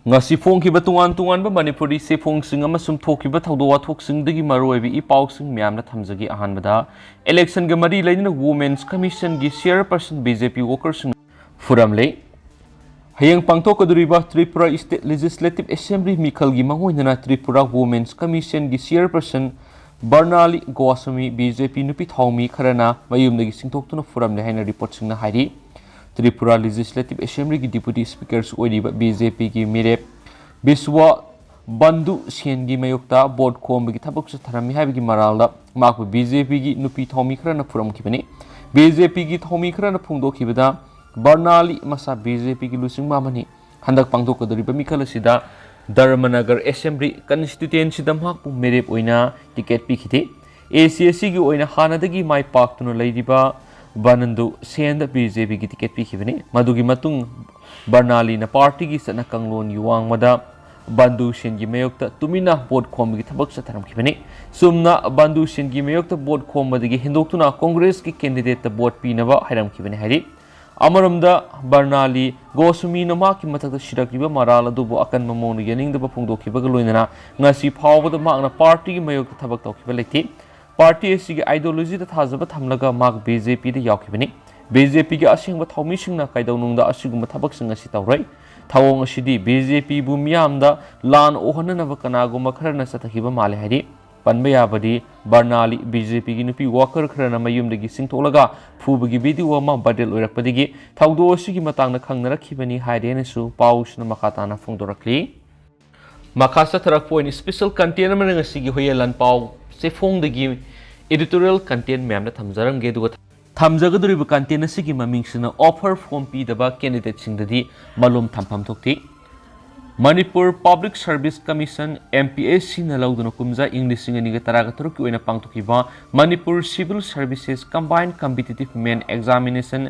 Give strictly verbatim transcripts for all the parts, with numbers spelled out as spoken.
ꯉꯁꯤ ꯐꯣꯡꯈꯤꯕ ꯇꯣꯉꯥꯟ ꯇꯣꯉꯥꯟꯕ ꯃꯅꯤꯄꯨꯔꯤ ꯆꯦꯐꯣꯡꯁꯤꯡ ꯑꯃꯁꯨꯡ ꯊꯣꯛꯈꯤꯕ ꯊꯧꯗꯣꯛ ꯋꯥꯊꯣꯛꯁꯤꯡꯗꯒꯤ ꯃꯔꯨꯑꯣꯏꯕ ꯏ ꯄꯥꯎꯁꯤꯡ ꯃꯌꯥꯝꯅ ꯊꯝꯖꯒꯦ꯫ ꯑꯍꯥꯟꯕꯗ, ꯏꯂꯦꯛꯁꯟꯒ ꯃꯔꯤ ꯂꯩꯅꯅ Women's Commissionꯒꯤ ꯆꯤꯌꯔꯄꯔꯁꯟ ꯕꯤ ꯖꯦ ꯄꯤ ꯋꯥꯀꯔꯁꯤꯡ ꯐꯨꯔꯝꯂꯦ꯫ ꯍꯌꯦꯡ ꯄꯥꯡꯊꯣꯛꯀꯗꯧꯔꯤꯕ ꯇ꯭ꯔꯤꯄꯨꯔꯥ ꯏꯁꯇꯦꯠ ꯂꯦꯖꯤꯁꯂꯦꯇꯤꯚ ꯑꯦꯁꯦꯝꯕ꯭ꯂꯤ ꯃꯤꯈꯜꯒꯤ ꯃꯥꯡꯑꯣꯏꯅꯅ Tripura women's ꯀꯃꯤꯁꯟꯒꯤ ꯆꯤꯌꯔꯄꯔꯁꯟ ꯕꯔꯅꯥꯂꯤ Goswami B J ꯄꯤ ꯅꯨꯄꯤ ꯊꯥꯎꯃꯤ ꯈꯔꯅ ꯃꯌꯨꯝꯗꯒꯤ ꯆꯤꯡꯊꯣꯛꯇꯨꯅ ꯐꯨꯔꯝꯂꯦ ꯍꯥꯏꯅ ꯔꯤꯄꯣꯔꯠꯁꯤꯡꯅ ꯍꯥꯏꯔꯤ꯫ ꯇ꯭ꯔꯤꯄꯨꯔꯥ ꯂꯦꯖꯤꯁꯂꯦꯇꯤꯚ ꯑꯦꯁꯦꯝꯕ꯭ꯂꯤꯒꯤ ꯗꯤꯄꯨꯇꯤ ꯁ꯭ꯄꯤꯀꯔꯁꯨ ꯑꯣꯏꯔꯤꯕ ꯕꯤ ꯖꯦ ꯄꯤꯒꯤ ꯃꯤꯔꯦꯞ ꯕꯤꯁ꯭ꯋꯥ ꯕꯟꯙꯨ ꯁꯦꯟꯒꯤ ꯃꯥꯌꯣꯛꯇ ꯚꯣꯠ ꯈꯣꯝꯕꯒꯤ ꯊꯕꯛ ꯆꯠꯊꯔꯝꯃꯤ ꯍꯥꯏꯕꯒꯤ ꯃꯔꯥꯜꯗ ꯃꯍꯥꯛꯄꯨ ꯕꯤ ꯖꯦ ꯄꯤꯒꯤ ꯅꯨꯄꯤ ꯊꯥꯎꯃꯤ ꯈꯔꯅ ꯐꯨꯔꯝꯈꯤꯕꯅꯤ꯫ ꯕꯤ ꯖꯦ ꯄꯤꯒꯤ ꯊꯥꯎꯃꯤ ꯈꯔꯅ ꯐꯣꯡꯗꯣꯛꯈꯤꯕꯗ, ꯕꯔꯅꯥꯂꯤ ꯃꯁꯥ ꯕꯤ ꯖꯦ ꯄꯤꯒꯤ ꯂꯨꯆꯤꯡꯕ ꯑꯃꯅꯤ꯫ ꯍꯟꯗꯛ ꯄꯥꯡꯊꯣꯛꯀꯗꯧꯔꯤꯕ ꯃꯤꯈꯜ ꯑꯁꯤꯗ ꯙꯔꯃꯅꯒꯔ ꯑꯦꯁꯦꯝꯕ꯭ꯂꯤ ꯀꯟꯁꯇꯤꯇ꯭ꯋꯦꯟꯁꯤꯗ ꯃꯍꯥꯛꯄꯨ ꯃꯤꯔꯦꯞ ꯑꯣꯏꯅ ꯇꯤꯀꯦꯠ ꯄꯤꯈꯤꯗꯦ꯫ ꯑꯦ ꯁꯤ ꯑꯦꯁ ꯁꯤꯒꯤ ꯑꯣꯏꯅ ꯍꯥꯟꯅꯗꯒꯤ ꯃꯥꯏ ꯄꯥꯛꯇꯨꯅ ꯂꯩꯔꯤꯕ ꯕꯟꯙꯨ ꯁꯦꯟꯗ ꯕꯤ ꯖꯦ ꯄꯤꯒꯤ ꯇꯤꯀꯦꯠ ꯄꯤꯈꯤꯕꯅꯤ꯫ ꯃꯗꯨꯒꯤ ꯃꯇꯨꯡ ꯕꯔꯅꯥꯂꯤꯅ ꯄꯥꯔꯇꯤꯒꯤ ꯆꯠꯅ ꯀꯥꯡꯂꯣꯟꯒꯤ ꯋꯥꯡꯃꯗ ꯕꯟꯙꯨ ꯁꯦꯟꯒꯤ ꯃꯥꯌꯣꯛꯇ ꯇꯨꯃꯤꯟꯅ ꯚꯣꯠ ꯈꯣꯝꯕꯒꯤ ꯊꯕꯛ ꯆꯠꯊꯔꯝꯈꯤꯕꯅꯤ꯫ ꯆꯨꯝꯅ ꯕꯟꯙꯨ ꯁꯦꯟꯒꯤ ꯃꯥꯌꯣꯛꯇ ꯚꯣꯠ ꯈꯣꯝꯕꯗꯒꯤ ꯍꯦꯟꯗꯣꯛꯇꯨꯅ ꯀꯣꯡꯒ꯭ꯔꯦꯁꯀꯤ ꯀꯦꯟꯗꯤꯗꯦꯠꯇ ꯚꯣꯠ ꯄꯤꯅꯕ ꯍꯥꯏꯔꯝꯈꯤꯕꯅꯤ ꯍꯥꯏꯔꯤ꯫ ꯑꯃꯔꯣꯝꯗ, ꯕꯔꯅꯥꯂꯤ ꯒꯣꯁ꯭ꯋꯥꯃꯤꯅ ꯃꯍꯥꯛꯀꯤ ꯃꯊꯛꯇ ꯁꯤꯔꯛꯂꯤꯕ ꯃꯔꯥꯜ ꯑꯗꯨꯕꯨ ꯑꯀꯟꯕ ꯃꯑꯣꯡꯗ ꯌꯥꯅꯤꯡꯗꯕ ꯐꯣꯡꯗꯣꯛꯈꯤꯕꯒ ꯂꯣꯏꯅꯅ ꯉꯁꯤ ꯐꯥꯎꯕꯗ ꯃꯍꯥꯛꯅ ꯄꯥꯔꯇꯤꯒꯤ ꯃꯥꯌꯣꯛꯇ ꯊꯕꯛ ꯇꯧꯈꯤꯕ ꯂꯩꯇꯦ꯫ ꯄꯥꯔꯇꯤ ꯑꯁꯤꯒꯤ ꯑꯥꯏꯗꯤꯌꯣꯂꯣꯖꯤꯗ ꯊꯥꯖꯕ ꯊꯝꯂꯒ ꯃꯍꯥꯛ ꯕꯤ ꯖꯦ ꯄꯤꯗ ꯌꯥꯎꯈꯤꯕꯅꯤ꯫ ꯕꯤ ꯖꯦ ꯄꯤꯒꯤ ꯑꯁꯦꯡꯕ ꯊꯧꯃꯤꯁꯤꯡꯅ ꯀꯩꯗꯧꯅꯨꯡꯗ ꯑꯁꯤꯒꯨꯝꯕ ꯊꯕꯛꯁꯤꯡ ꯑꯁꯤ ꯇꯧꯔꯣꯏ꯫ ꯊꯧꯑꯣꯡ ꯑꯁꯤꯗꯤ ꯕꯤ ꯖꯦ ꯄꯤꯕꯨ ꯃꯤꯌꯥꯝꯗ ꯂꯥꯟ ꯑꯣꯛꯍꯟꯅꯅꯕ ꯀꯅꯥꯒꯨꯝꯕ ꯈꯔꯅ ꯆꯠꯊꯈꯤꯕ ꯃꯥꯜꯂꯦ ꯍꯥꯏꯔꯤ꯫ ꯄꯟꯕ ꯌꯥꯕꯗꯤ, ꯕꯔꯅꯥꯂꯤ ꯕꯤ ꯖꯦ ꯄꯤꯒꯤ ꯅꯨꯄꯤ ꯋꯥꯀꯔ ꯈꯔꯅ ꯃꯌꯨꯝꯗꯒꯤ ꯆꯤꯡꯊꯣꯛꯂꯒ ꯐꯨꯕꯒꯤ ꯚꯤꯗꯤꯑꯣ ꯑꯃ ꯚꯥꯏꯔꯦꯜ ꯑꯣꯏꯔꯛꯄꯗꯒꯤ ꯊꯧꯗꯣꯛ ꯑꯁꯤꯒꯤ ꯃꯇꯥꯡꯗ ꯈꯪꯅꯔꯛꯈꯤꯕꯅꯤ ꯍꯥꯏꯔꯦꯅꯁꯨ ꯄꯥꯎꯁꯤꯅ ꯃꯈꯥ ꯇꯥꯅ ꯐꯣꯡꯗꯣꯔꯛꯂꯤ꯫ ꯃꯈꯥ ꯆꯠꯊꯔꯛꯄ ꯑꯣꯏꯅ ꯁ꯭ꯄꯦꯁꯦꯜ ꯀꯟꯇꯦꯟ ꯑꯃꯅ ꯉꯁꯤꯒꯤ ꯍꯨꯏꯌꯦꯟ ꯂꯥꯟꯄꯥꯎ ꯆꯦꯐꯣꯡꯗꯒꯤ ꯏꯗꯤꯇꯣꯔꯤꯌꯦꯜ ꯀꯟꯇꯦꯟ ꯃꯌꯥꯝꯅ ꯊꯝꯖꯔꯝꯒꯦ꯫ ꯑꯗꯨꯒ ꯊꯝꯖꯒꯗꯧꯔꯤꯕ ꯀꯟꯇꯦꯟ ꯑꯁꯤꯒꯤ ꯃꯃꯤꯡꯁꯤꯅ ꯑꯣꯐꯔ ꯐꯣꯝ ꯄꯤꯗꯕ ꯀꯦꯟꯗꯤꯗꯦꯠꯁꯤꯡꯗꯗꯤ ꯃꯥꯂꯣꯝ ꯊꯝꯐꯝ ꯊꯣꯛꯇꯦ꯫ Manipur public service commission, M P S ꯁꯤꯅ ꯂꯧꯗꯨꯅ ꯀꯨꯝꯖꯥ ꯏꯪ ꯂꯤꯁꯤꯡ ꯑꯅꯤꯒ ꯇꯔꯥꯒ ꯇꯔꯨꯛꯀꯤ ꯑꯣꯏꯅ ꯄꯥꯡꯊꯣꯛꯈꯤꯕ Manipur civil services combine competitive main examination,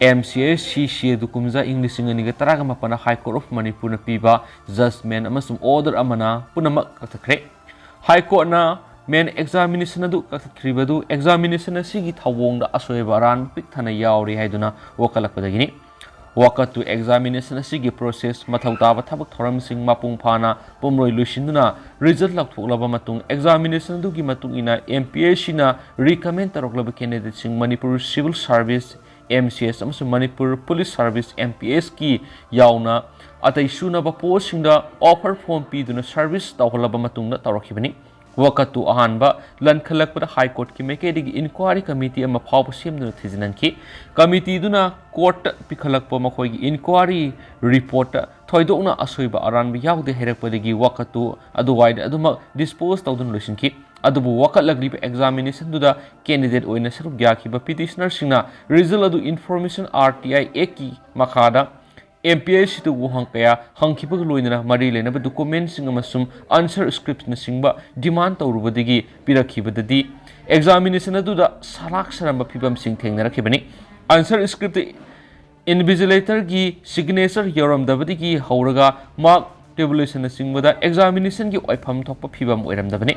M C S ꯁꯤ ꯁꯤ ꯑꯗꯨ ꯀꯨꯝꯖꯥ ꯏꯪ ꯂꯤꯁꯤꯡ ꯑꯅꯤꯒ ꯇꯔꯥꯒ ꯃꯥꯄꯟꯗ ꯍꯥꯏ ꯀꯣꯔꯠ ꯑꯣꯐ ꯃꯅꯤꯄꯨꯔꯅ ꯄꯤꯕ ꯖꯖꯃꯦꯟ ꯑꯃꯁꯨꯡ ꯑꯣꯔꯗꯔ ꯑꯃꯅ ꯄꯨꯝꯅꯃꯛ ꯀꯛꯊꯠꯈ꯭ꯔꯦ꯫ ꯍꯥꯏ ꯀꯣꯔꯠꯅ ꯃꯦꯟ ꯑꯦꯛꯖꯥꯃꯤꯅꯦꯁꯟ ꯑꯗꯨ ꯀꯛꯊꯠꯈ꯭ꯔꯤꯕꯗꯨ ꯑꯦꯛꯖꯥꯃꯤꯅꯦꯁꯟ ꯑꯁꯤꯒꯤ ꯊꯧꯑꯣꯡꯗ ꯑꯁꯣꯏꯕ ꯑꯔꯥꯟꯕ ꯄꯤꯛ ꯊꯟꯅ ꯌꯥꯎꯔꯤ ꯍꯥꯏꯗꯨꯅ ꯋꯥꯀꯠꯂꯛꯄꯗꯒꯤꯅꯤ꯫ ꯋꯥꯀꯠꯇꯨ ꯑꯦꯛꯖꯥꯃꯤꯅꯦꯁꯟ ꯑꯁꯤꯒꯤ ꯄ꯭ꯔꯣꯁꯦꯁ, ꯃꯊꯧ ꯇꯥꯕ ꯊꯕꯛ ꯊꯧꯔꯝꯁꯤꯡ ꯃꯄꯨꯡ ꯐꯥꯅ ꯄꯨꯝꯂꯣꯏ ꯂꯣꯏꯁꯤꯟꯗꯨꯅ ꯔꯤꯖꯜ ꯂꯥꯎꯊꯣꯛꯂꯕ ꯃꯇꯨꯡ, ꯑꯦꯛꯖꯥꯃꯤꯅꯦꯁꯟ ꯑꯗꯨꯒꯤ ꯃꯇꯨꯡ ꯏꯟꯅ ꯑꯦꯝ ꯄꯤ ꯑꯦꯁ ꯁꯤꯅ ꯔꯤꯀꯃꯦꯟ ꯇꯧꯔꯛꯂꯕ ꯀꯦꯟꯗꯤꯗꯦꯠꯁꯤꯡ Manipur civil service, M C S, ꯑꯃꯁꯨꯡ Manipur police service, M P ꯑꯦꯁꯀꯤ ꯌꯥꯎꯅ ꯑꯇꯩ ꯁꯨꯅꯕ ꯄꯣꯁꯁꯤꯡꯗ ꯑꯣꯐꯔ ꯐꯣꯝ ꯄꯤꯗꯨꯅ ꯁꯥꯔꯚꯤꯁ ꯇꯧꯍꯜꯂꯕ ꯃꯇꯨꯡꯗ ꯇꯧꯔꯛꯈꯤꯕꯅꯤ꯫ ꯋꯥꯀꯠꯇꯨ ꯑꯍꯥꯟꯕ ꯂꯟꯈꯠꯂꯛꯄꯗ ꯍꯥꯏ ꯀꯣꯔꯠꯀꯤ ꯃꯥꯏꯀꯩꯗꯒꯤ ꯏꯟꯀ꯭ꯋꯥꯔꯤ ꯀꯃꯤꯇꯤ ꯑꯃ ꯐꯥꯎꯕ ꯁꯦꯝꯗꯨꯅ ꯊꯤꯖꯤꯟꯍꯟꯈꯤ꯫ ꯀꯃꯤꯇꯤꯗꯨꯅ ꯀꯣꯔꯠꯇ ꯄꯤꯈꯠꯂꯛꯄ ꯃꯈꯣꯏꯒꯤ ꯏꯟꯀ꯭ꯋꯥꯔꯤ ꯔꯤꯄꯣꯔꯠꯇ ꯊꯣꯏꯗꯣꯛꯅ ꯑꯁꯣꯏꯕ ꯑꯔꯥꯟꯕ ꯌꯥꯎꯗꯦ ꯍꯥꯏꯔꯛꯄꯗꯒꯤ ꯋꯥꯀꯠꯇꯨ ꯑꯗꯨꯋꯥꯏꯗ ꯑꯗꯨꯃꯛ ꯗꯤꯁꯄꯣꯖ ꯇꯧꯗꯨꯅ ꯂꯣꯏꯁꯤꯟꯈꯤ꯫ ꯑꯗꯨꯕꯨ ꯋꯥꯀꯠꯂꯛꯂꯤꯕ ꯑꯦꯛꯖꯥꯃꯤꯅꯦꯁꯟꯗꯨꯗ ꯀꯦꯟꯗꯤꯗꯦꯠ ꯑꯣꯏꯅ ꯁꯔꯨꯛ ꯌꯥꯈꯤꯕ ꯄꯤꯇꯤꯁꯅꯔꯁꯤꯡꯅ ꯔꯤꯖꯜ ꯑꯗꯨ ꯏꯟꯐꯣꯔꯃꯦꯁꯟ ꯑꯥꯔ ꯇꯤ ꯑꯥꯏ ꯑꯦꯛꯀꯤ ꯃꯈꯥꯗ ꯑꯦꯝ ꯄꯤ ꯑꯦꯁ ꯁꯤꯗ ꯋꯥꯍꯪ ꯀꯌꯥ ꯍꯪꯈꯤꯕꯒ ꯂꯣꯏꯅꯅ ꯃꯔꯤ ꯂꯩꯅꯕ ꯗꯣꯀꯨꯃꯦꯟꯁꯤꯡ ꯑꯃꯁꯨꯡ ꯑꯟꯁꯔ ꯁ꯭ꯀ꯭ꯔꯤꯞꯅꯆꯤꯡꯕ ꯗꯤꯃꯥꯟ ꯇꯧꯔꯨꯕꯗꯒꯤ ꯄꯤꯔꯛꯈꯤꯕꯗꯗꯤ ꯑꯦꯛꯖꯥꯃꯤꯅꯦꯁꯟ ꯑꯗꯨꯗ ꯁꯂꯥꯛ ꯁꯔꯝꯕ ꯐꯤꯕꯝꯁꯤꯡ ꯊꯦꯡꯅꯔꯛꯈꯤꯕꯅꯤ꯫ ꯑꯟꯁꯔ ꯁ꯭ꯀ꯭ꯔꯤꯞꯇ ꯏꯟꯚꯤꯖꯤꯂꯦꯇꯔꯒꯤ ꯁꯤꯒꯅꯦꯆꯔ ꯌꯧꯔꯝꯗꯕꯗꯒꯤ ꯍꯧꯔꯒ ꯃꯥꯔꯛ ꯇꯦꯕꯨꯂꯦꯁꯟꯅꯆꯤꯡꯕꯗ ꯑꯦꯛꯖꯥꯃꯤꯅꯦꯁꯟꯒꯤ ꯑꯣꯏꯐꯝ ꯊꯣꯛꯄ ꯐꯤꯕꯝ ꯑꯣꯏꯔꯝꯗꯕꯅꯤ꯫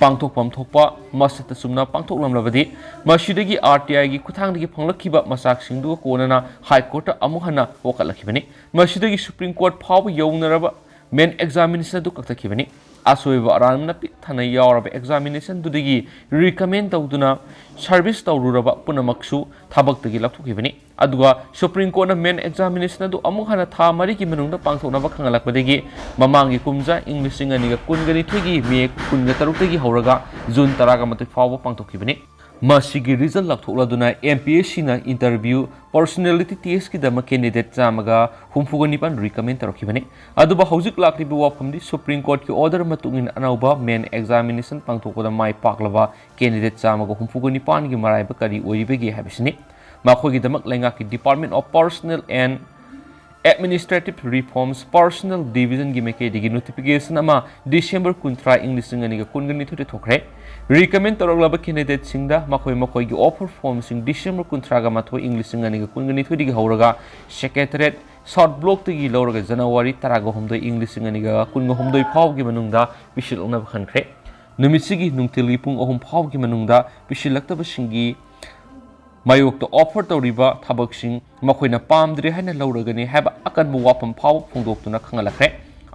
ꯄꯥꯡꯊꯣꯛꯐꯝ ꯊꯣꯛꯄ ꯃꯁꯛꯇ ꯆꯨꯝꯅ ꯄꯥꯡꯊꯣꯛꯂꯝꯂꯕꯗꯤ ꯃꯁꯤꯗꯒꯤ ꯑꯥꯔ ꯇꯤ ꯑꯥꯏꯒꯤ ꯈꯨꯠꯊꯥꯡꯗꯒꯤ ꯐꯪꯂꯛꯈꯤꯕ ꯃꯆꯥꯛꯁꯤꯡꯗꯨꯒ ꯀꯣꯟꯅꯅ ꯍꯥꯏ ꯀꯣꯔꯠꯇ ꯑꯃꯨꯛ ꯍꯟꯅ ꯋꯥꯀꯠꯂꯛꯈꯤꯕꯅꯤ꯫ ꯃꯁꯤꯗꯒꯤ ꯁꯨꯄ꯭ꯔꯤꯝ ꯀꯣꯔꯠ ꯐꯥꯎꯕ ꯌꯧꯅꯔꯕ ꯃꯦꯟ ꯑꯦꯛꯖꯥꯃꯤꯅꯦꯁꯟ ꯑꯗꯨ ꯀꯛꯊꯠꯈꯤꯕꯅꯤ꯫ ꯑꯁꯣꯏꯕ ꯑꯔꯥꯟꯕꯅ ꯄꯤꯛ ꯊꯟꯅ ꯌꯥꯎꯔꯕ ꯑꯦꯛꯖꯥꯃꯤꯅꯦꯁꯟꯗꯨꯗꯒꯤ ꯔꯤꯀꯃꯦꯟ ꯇꯧꯗꯨꯅ ꯁꯥꯔꯚꯤꯁ ꯇꯧꯔꯨꯔꯕ ꯄꯨꯝꯅꯃꯛꯁꯨ ꯊꯕꯛꯇꯒꯤ ꯂꯧꯊꯣꯛꯈꯤꯕꯅꯤ꯫ ꯑꯗꯨꯒ ꯁꯨꯄ꯭ꯔꯤꯝ ꯀꯣꯔꯠꯅ ꯃꯦꯟ ꯑꯦꯛꯖꯥꯃꯤꯅꯦꯁꯟ ꯑꯗꯨ ꯑꯃꯨꯛ ꯍꯟꯅ ꯊꯥ ꯃꯔꯤꯒꯤ ꯃꯅꯨꯡꯗ ꯄꯥꯡꯊꯣꯛꯅꯕ ꯈꯪꯍꯜꯂꯛꯄꯗꯒꯤ ꯃꯃꯥꯡꯒꯤ ꯀꯨꯝꯖꯥ ꯏꯪ ꯂꯤꯁꯤꯡ ꯑꯅꯤꯒ ꯀꯨꯟꯒ ꯅꯤꯊꯣꯏꯒꯤ ꯃꯦ ꯀꯨꯟꯒ ꯇꯔꯨꯛꯇꯒꯤ ꯍꯧꯔꯒ ꯖꯨꯟ ꯇꯔꯥꯒ ꯃꯥꯊꯣꯏ ꯐꯥꯎꯕ ꯄꯥꯡꯊꯣꯛꯈꯤꯕꯅꯤ꯫ ꯃꯁꯤꯒꯤ ꯔꯤꯖꯜ ꯂꯥꯎꯊꯣꯛꯂꯗꯨꯅ ꯑꯦꯝ ꯄꯤ ꯑꯦꯁ ꯁꯤꯅ ꯏꯟꯇꯔꯚ꯭ꯌꯨ ꯄꯔꯁꯣꯅꯦꯂꯤꯇꯤ ꯇꯦꯁꯀꯤꯗꯃꯛ ꯀꯦꯟꯗꯤꯗꯦꯠ ꯆꯥꯝꯃꯒ ꯍꯨꯝꯐꯨꯒ ꯅꯤꯄꯥꯟ ꯔꯤꯀꯃꯦꯟ ꯇꯧꯔꯛꯈꯤꯕꯅꯤ꯫ ꯑꯗꯨꯕꯨ ꯍꯧꯖꯤꯛ ꯂꯥꯛꯂꯤꯕ ꯋꯥꯐꯝꯗꯤ ꯁꯨꯄ꯭ꯔꯤꯝ ꯀꯣꯔꯠꯀꯤ ꯑꯣꯔꯗꯔ ꯃꯇꯨꯡ ꯏꯟꯅ ꯑꯅꯧꯕ ꯃꯦꯟ ꯑꯦꯛꯖꯥꯃꯤꯅꯦꯁꯟ ꯄꯥꯡꯊꯣꯛꯄꯗ ꯃꯥꯏ ꯄꯥꯛꯂꯕ ꯀꯦꯟꯗꯤꯗꯦꯠ ꯆꯥꯝꯃꯒ ꯍꯨꯝꯐꯨꯒ ꯅꯤꯄꯥꯟꯒꯤ ꯃꯔꯥꯏꯕꯛ ꯀꯔꯤ ꯑꯣꯏꯔꯤꯕꯒꯦ ꯍꯥꯏꯕꯁꯤꯅꯤ꯫ ꯃꯈꯣꯏꯒꯤꯗꯃꯛ ꯂꯩꯉꯥꯛꯀꯤ Department of Personnel and Administrative Reforms Personnel Divisionꯒꯤ ꯃꯥꯏꯀꯩꯗꯒꯤ ꯅꯣꯇꯤꯐꯤꯀꯦꯁꯟ ꯑꯃ ꯗꯤꯁꯦꯝꯕꯔ ꯀꯨꯟꯊ꯭ꯔꯥ ꯏꯪ ꯂꯤꯁꯤꯡ ꯑꯅꯤꯒ ꯀꯨꯟꯒ ꯅꯤꯊꯣꯏꯗ ꯊꯣꯛꯈ꯭ꯔꯦ꯫ ꯔꯤꯀꯃꯦꯟ ꯇꯧꯔꯛꯂꯕ ꯀꯦꯟꯗꯤꯗꯦꯠꯁꯤꯡꯗ ꯃꯈꯣꯏ ꯃꯈꯣꯏꯒꯤ ꯑꯣꯐꯔ ꯐꯣꯝꯁꯤꯡ ꯗꯤꯁꯦꯝꯕꯔ ꯀꯨꯟꯊ꯭ꯔꯥꯒ ꯃꯥꯊꯣꯏ ꯏꯪ ꯂꯤꯁꯤꯡ ꯑꯅꯤꯒ ꯀꯨꯟꯒ ꯅꯤꯊꯣꯏꯗꯒꯤ ꯍꯧꯔꯒ ꯁꯦꯀ꯭ꯔꯦꯇꯔꯦꯠ ꯁꯥꯎꯠ ꯕ꯭ꯂꯣꯛꯇꯒꯤ ꯂꯧꯔꯒ ꯖꯅꯋꯥꯔꯤ ꯇꯔꯥꯒ ꯍꯨꯝꯗꯣꯏ ꯏꯪ ꯂꯤꯁꯤꯡ ꯑꯅꯤꯒ ꯀꯨꯟꯒ ꯍꯨꯝꯗꯣꯏ ꯐꯥꯎꯕꯒꯤ ꯃꯅꯨꯡꯗ ꯄꯤꯁꯤꯜꯂꯛꯅꯕ ꯈꯟꯈ꯭ꯔꯦ꯫ ꯅꯨꯃꯤꯠꯁꯤꯒꯤ ꯅꯨꯡꯊꯤꯜꯒꯤ ꯄꯨꯡ ꯑꯍꯨꯝ ꯐꯥꯎꯕꯒꯤ ꯃꯅꯨꯡꯗ ꯄꯤꯁꯤꯜꯂꯛꯇꯕꯁꯤꯡꯒꯤ ꯃꯥꯌꯣꯛꯇ offer ꯇꯧꯔꯤꯕ ꯊꯕꯛꯁꯤꯡ ꯃꯈꯣꯏꯅ ꯄꯥꯝꯗ꯭ꯔꯦ ꯍꯥꯏꯅ ꯂꯧꯔꯒꯅꯤ ꯍꯥꯏꯕ ꯑꯀꯟꯕ ꯋꯥꯐꯝ ꯐꯥꯎꯕ ꯐꯣꯡꯗꯣꯛꯇꯨꯅ ꯈꯪꯍꯜꯂꯛꯈ꯭ꯔꯦ꯫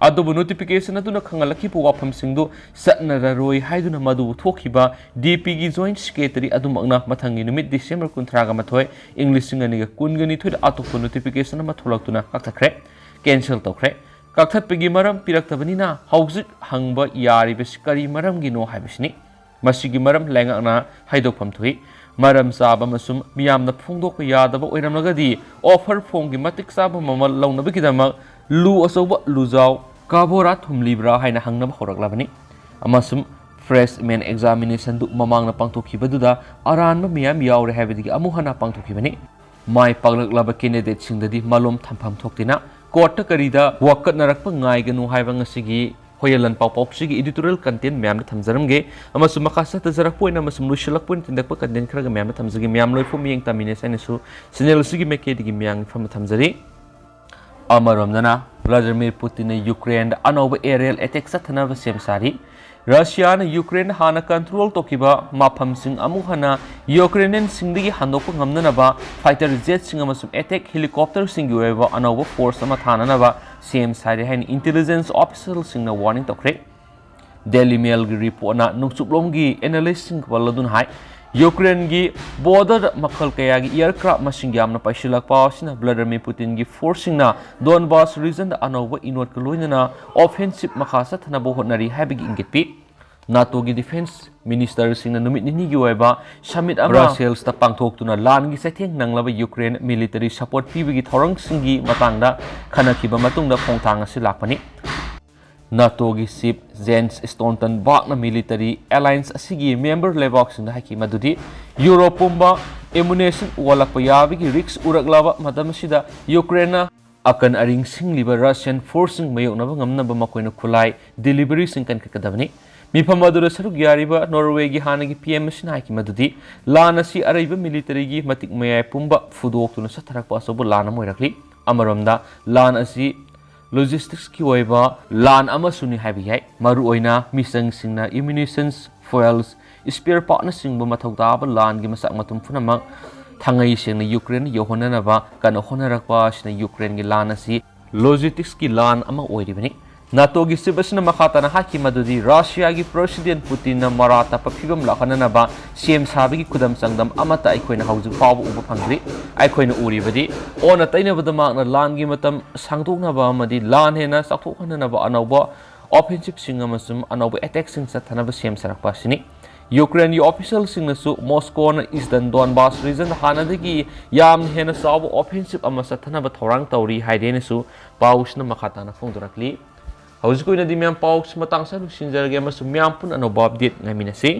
ꯑꯗꯨꯕꯨ notification ꯑꯗꯨꯅ ꯈꯪꯍꯜꯂꯛꯈꯤꯕ ꯋꯥꯐꯝꯁꯤꯡꯗꯨ ꯆꯠꯅꯔꯔꯣꯏ ꯍꯥꯏꯗꯨꯅ ꯃꯗꯨꯕꯨ ꯊꯣꯛꯈꯤꯕ DP ꯒꯤ Joint Secretary ꯑꯗꯨꯃꯛꯅ ꯃꯊꯪꯒꯤ ꯅꯨꯃꯤꯠ December ꯀꯨꯟꯊ꯭ꯔꯥꯒ ꯃꯥꯊꯣꯏ, ꯏꯪ ꯂꯤꯁꯤꯡ ꯑꯅꯤꯒ ꯀꯨꯟꯒ ꯅꯤꯊꯣꯏꯗ ꯑꯇꯣꯞꯄ notification ꯑꯃ ꯊꯣꯛꯂꯛꯇꯨꯅ ꯀꯛꯊꯠꯈ꯭ꯔꯦ, cancel ꯇꯧꯈ꯭ꯔꯦ꯫ ꯀꯛꯊꯠꯄꯒꯤ ꯃꯔꯝ ꯄꯤꯔꯛꯇꯕꯅꯤꯅ ꯍꯧꯖꯤꯛ ꯍꯪꯕ ꯌꯥꯔꯤꯕꯁꯤ ꯀꯔꯤ ꯃꯔꯝꯒꯤꯅꯣ ꯍꯥꯏꯕꯁꯤꯅꯤ꯫ ꯃꯁꯤꯒꯤ ꯃꯔꯝ ꯂꯩꯉꯥꯛꯅ ꯍꯥꯏꯗꯣꯛꯐꯝ ꯊꯣꯛꯏ꯫ ꯃꯔꯝ ꯆꯥꯕ ꯑꯃꯁꯨꯡ ꯃꯤꯌꯥꯝꯅ ꯐꯣꯡꯗꯣꯛꯄ ꯌꯥꯗꯕ ꯑꯣꯏꯔꯝꯂꯒꯗꯤ offer form ꯒꯤ ꯃꯇꯤꯛ ꯆꯥꯕ ꯃꯃꯜ ꯂꯧꯅꯕꯒꯤꯗꯃꯛ ꯂꯨ ꯑꯆꯧꯕ ꯂꯨꯖꯥꯎ ꯀꯥꯕꯣꯔꯥ ꯊꯨꯝꯂꯤꯕ꯭ꯔꯥ ꯍꯥꯏꯅ ꯍꯪꯅꯕ ꯍꯧꯔꯛꯂꯕꯅꯤ꯫ ꯑꯃꯁꯨꯡ freshman examination ꯗꯨ ꯃꯃꯥꯡꯗ ꯄꯥꯡꯊꯣꯛꯈꯤꯕꯗꯨꯗ ꯑꯔꯥꯟꯕ ꯃꯌꯥꯝ ꯌꯥꯎꯔꯦ ꯍꯥꯏꯕꯗꯒꯤ ꯑꯃꯨꯛ ꯍꯟꯅ ꯄꯥꯡꯊꯣꯛꯈꯤꯕꯅꯤ꯫ ꯃꯥꯏ ꯄꯥꯛꯂꯛꯂꯕ candidate ꯁꯤꯡꯗꯗꯤ ꯃꯥꯂꯣꯝ ꯊꯝꯐꯝ ꯊꯣꯛꯇꯦꯅ court ꯇ ꯀꯔꯤꯗ ꯋꯥꯀꯠꯅꯔꯛꯄ ꯉꯥꯏꯒꯅꯨ ꯍꯥꯏꯕ ꯉꯁꯤꯒꯤ ꯍꯣꯌꯦꯜ ꯂꯥꯟꯄꯥꯎ ꯄꯥꯎꯆꯦꯒꯤ editorial content ꯃꯌꯥꯝꯗ ꯊꯝꯖꯔꯝꯒꯦ꯫ ꯑꯃꯁꯨꯡ ꯃꯈꯥ ꯆꯠꯊꯖꯔꯛꯄ ꯑꯣꯏꯅ ꯑꯃꯁꯨꯡ ꯂꯣꯏꯁꯤꯜꯂꯛꯄ ꯑꯣꯏꯅ ꯇꯤꯟꯗꯛꯄ content ꯈꯔꯒ ꯃꯌꯥꯝꯗ ꯊꯝꯖꯒꯦ꯫ ꯃꯌꯥꯝ ꯂꯣꯏꯐꯥꯎ ꯃꯤꯠꯌꯦꯡ ꯇꯝꯃꯤꯟꯅꯁꯤ ꯍꯥꯏꯅꯁꯨ channel ꯑꯁꯤꯒꯤ ꯃꯥꯏꯀꯩꯗꯒꯤ ꯃꯌꯥꯝꯒꯤ ꯃꯐꯝꯗ ꯊꯝꯖꯔꯤ꯫ ꯑꯃꯔꯣꯝꯗꯅ Vladimir Putin ꯅ Ukraine ꯗ ꯑꯅꯧꯕ aerial attack ꯆꯠꯊꯅꯕ ꯁꯦꯝ ꯁꯥꯔꯤ꯫ Russia ꯅ Ukraine ꯗ ꯍꯥꯟꯅ control ꯇꯧꯈꯤꯕ ꯃꯐꯝꯁꯤꯡ ꯑꯃꯨꯛ ꯍꯟꯅ Ukrainian ꯁꯤꯡꯗꯒꯤ ꯍꯟꯗꯣꯛꯄ ꯉꯝꯅꯅꯕ fighter jet ꯁꯤꯡ ꯑꯃꯁꯨꯡ attack helicopter ꯁꯤꯡꯒꯤ ꯑꯣꯏꯕ ꯑꯅꯧꯕ force ꯑꯃ ꯊꯥꯅꯅꯕ ꯁꯦꯝ ꯁꯥꯔꯤ ꯍꯥꯏꯅ intelligence official ꯁꯤꯡꯅ warning ꯇꯧꯈ꯭ꯔꯦ꯫ Daily Mail ꯒꯤ report ꯅ ꯅꯣꯡꯆꯨꯞꯂꯣꯝꯒꯤ analyst ꯁꯤꯡ ꯄꯜꯂꯗꯨꯅ ꯍꯥꯏ, Ukraine ꯒꯤ border ꯗ ꯃꯈꯜ ꯀꯌꯥꯒꯤ aircraft ꯃꯁꯤꯡ ꯌꯥꯝꯅ ꯄꯥꯏꯁꯤꯜꯂꯛꯄ ꯑꯁꯤꯅ Vladimir Putin ꯒꯤ force ꯁꯤꯡꯅ Donbas region ꯗ ꯑꯅꯧꯕ ꯏꯅꯣꯠꯀ ꯂꯣꯏꯅꯅ offensive ꯃꯈꯥ ꯆꯠꯊꯅꯕ ꯍꯣꯠꯅꯔꯤ ꯍꯥꯏꯕꯒꯤ ꯏꯪꯒꯤꯠ ꯄꯤ꯫ NATO ꯒꯤ defence minister ꯁꯤꯡꯅ ꯅꯨꯃꯤꯠ ꯅꯤꯅꯤꯒꯤ ꯑꯣꯏꯕ summit ꯑꯃ Brussels ꯇ ꯄꯥꯡꯊꯣꯛꯇꯨꯅ ꯂꯥꯟꯒꯤ ꯆꯩꯊꯦꯡ ꯅꯪꯂꯕ Ukraine military support ꯄꯤꯕꯒꯤ ꯊꯧꯔꯥꯡꯁꯤꯡꯒꯤ ꯃꯇꯥꯡꯗ ꯈꯟꯅꯈꯤꯕ ꯃꯇꯨꯡꯗ ꯈꯣꯡꯊꯥꯡ ꯑꯁꯤ ꯂꯥꯛꯄꯅꯤ꯫ NATO ꯒꯤ chief Jens Stoltenberg ꯅ military alliance ꯑꯁꯤꯒꯤ member ꯂꯩꯕꯥꯛꯁꯤꯡꯗ ꯍꯥꯏꯈꯤ ꯃꯗꯨꯗꯤ Europe ꯄꯨꯝꯕ ammunition ꯋꯥꯠꯂꯛꯄ ꯌꯥꯕꯒꯤ risk ꯎꯔꯛꯂꯕ ꯃꯇꯝ ꯑꯁꯤꯗ Ukraine ꯅ ꯑꯀꯟ ꯑꯔꯤꯡ ꯁꯤꯡꯂꯤꯕ Russian force ꯁꯤꯡ ꯃꯥꯌꯣꯛꯅꯕ ꯉꯝꯅꯕ ꯃꯈꯣꯏꯅ ꯈꯨꯠꯂꯥꯏ delivery ꯁꯤꯡ ꯀꯟꯈꯠꯀꯗꯕꯅꯤ꯫ ꯃꯤꯐꯝ ꯑꯗꯨꯗ ꯁꯔꯨꯛ ꯌꯥꯔꯤꯕ Norway ꯒꯤ ꯍꯥꯟꯅꯒꯤ P M ꯑꯁꯤꯅ ꯍꯥꯏꯈꯤ ꯃꯗꯨꯗꯤ ꯂꯥꯟ ꯑꯁꯤ ꯑꯔꯩꯕ military ꯒꯤ ꯃꯇꯤꯛ ꯃꯌꯥꯏ ꯄꯨꯝꯕ ꯐꯨꯗꯣꯛꯇꯨꯅ ꯆꯠꯊꯔꯛꯄ ꯑꯆꯧꯕ ꯂꯥꯟ ꯑꯃ ꯑꯣꯏꯔꯛꯂꯤ꯫ ꯑꯃꯔꯣꯝꯗ ꯂꯥꯟ ꯑꯁꯤ logistics ꯀꯤ ꯑꯣꯏꯕ ꯂꯥꯟ ꯑꯃꯁꯨꯅꯤ ꯍꯥꯏꯕ ꯌꯥꯏ꯫ ꯃꯔꯨꯑꯣꯏꯅ ꯃꯤꯆꯪꯁꯤꯡꯅ ammunitions, fuels, spare partꯅꯆꯤꯡꯕ ꯃꯊꯧ ꯇꯥꯕ ꯂꯥꯟꯒꯤ ꯃꯆꯥꯛ ꯃꯊꯨꯝ ꯄꯨꯝꯅꯃꯛ ꯊꯥꯡꯉꯩ ꯁꯦꯡꯅ ꯌꯨꯀ꯭ꯔꯦꯟ ꯌꯧꯍꯟꯅꯅꯕ ꯀꯟꯅ ꯍꯣꯠꯅꯔꯛꯄ ꯑꯁꯤꯅ ꯌꯨꯀ꯭ꯔꯦꯟꯒꯤ ꯂꯥꯟ ꯑꯁꯤ logisticsꯀꯤ ꯂꯥꯟ ꯑꯃ ꯑꯣꯏꯔꯤꯕꯅꯤ꯫ ꯅꯥꯇꯣꯒꯤ ꯆꯤꯞ ꯑꯁꯤꯅ ꯃꯈꯥ ꯇꯥꯅ ꯍꯥꯏꯈꯤ ꯃꯗꯨꯗꯤ ꯔꯁꯤꯌꯥꯒꯤ ꯄ꯭ꯔꯦꯁꯤꯗꯦꯟ ꯄꯨꯇꯤꯟꯅ ꯃꯔꯥ ꯇꯞꯄ ꯐꯤꯕꯝ ꯂꯥꯛꯍꯟꯅꯅꯕ ꯁꯦꯝ ꯁꯥꯕꯒꯤ ꯈꯨꯗꯝ ꯆꯥꯡꯗꯝ ꯑꯃꯠꯇ ꯑꯩꯈꯣꯏꯅ ꯍꯧꯖꯤꯛ ꯐꯥꯎꯕ ꯎꯕ ꯐꯪꯗ꯭ꯔꯤ꯫ ꯑꯩꯈꯣꯏꯅ ꯎꯔꯤꯕꯗꯤ ꯑꯣꯟꯅ ꯇꯩꯅꯕꯗ ꯃꯍꯥꯛꯅ ꯂꯥꯟꯒꯤ ꯃꯇꯝ ꯁꯥꯡꯗꯣꯛꯅꯕ ꯑꯃꯗꯤ ꯂꯥꯟ ꯍꯦꯟꯅ ꯆꯥꯎꯊꯣꯛꯍꯟꯅꯅꯕ ꯑꯅꯧꯕ offensiveꯁꯤꯡ ꯑꯃꯁꯨꯡ ꯑꯅꯧꯕ attackꯁꯤꯡ ꯆꯠꯊꯅꯕ ꯁꯦꯝ ꯁꯥꯔꯛꯄ ꯑꯁꯤꯅꯤ꯫ ꯌꯨꯀ꯭ꯔꯦꯟꯒꯤ officialꯁꯤꯡꯅꯁꯨ ꯃꯣꯁꯀꯣꯅ Eastern Donbas regionꯗ ꯍꯥꯟꯅꯗꯒꯤ ꯌꯥꯝꯅ ꯍꯦꯟꯅ ꯆꯥꯎꯕ offensive ꯑꯃ ꯆꯠꯊꯅꯕ ꯊꯧꯔꯥꯡ ꯇꯧꯔꯤ ꯍꯥꯏꯗꯦꯅꯁꯨ ꯄꯥꯎꯁꯤꯅ ꯃꯈꯥ ꯇꯥꯅ ꯐꯣꯡꯗꯣꯔꯛꯂꯤ꯫ ꯍꯧꯖꯤꯛ ꯑꯣꯏꯅꯗꯤ ꯃꯌꯥꯝ ꯄꯥꯎꯁꯤ ꯃꯇꯥꯡ ꯑꯁꯤꯗ ꯂꯣꯏꯁꯤꯟꯖꯔꯒꯦ ꯑꯃꯁꯨꯡ ꯃꯌꯥꯝ ꯄꯨꯟꯅ ꯑꯅꯧꯕ update ꯉꯥꯏꯃꯤꯟꯅꯁꯤ꯫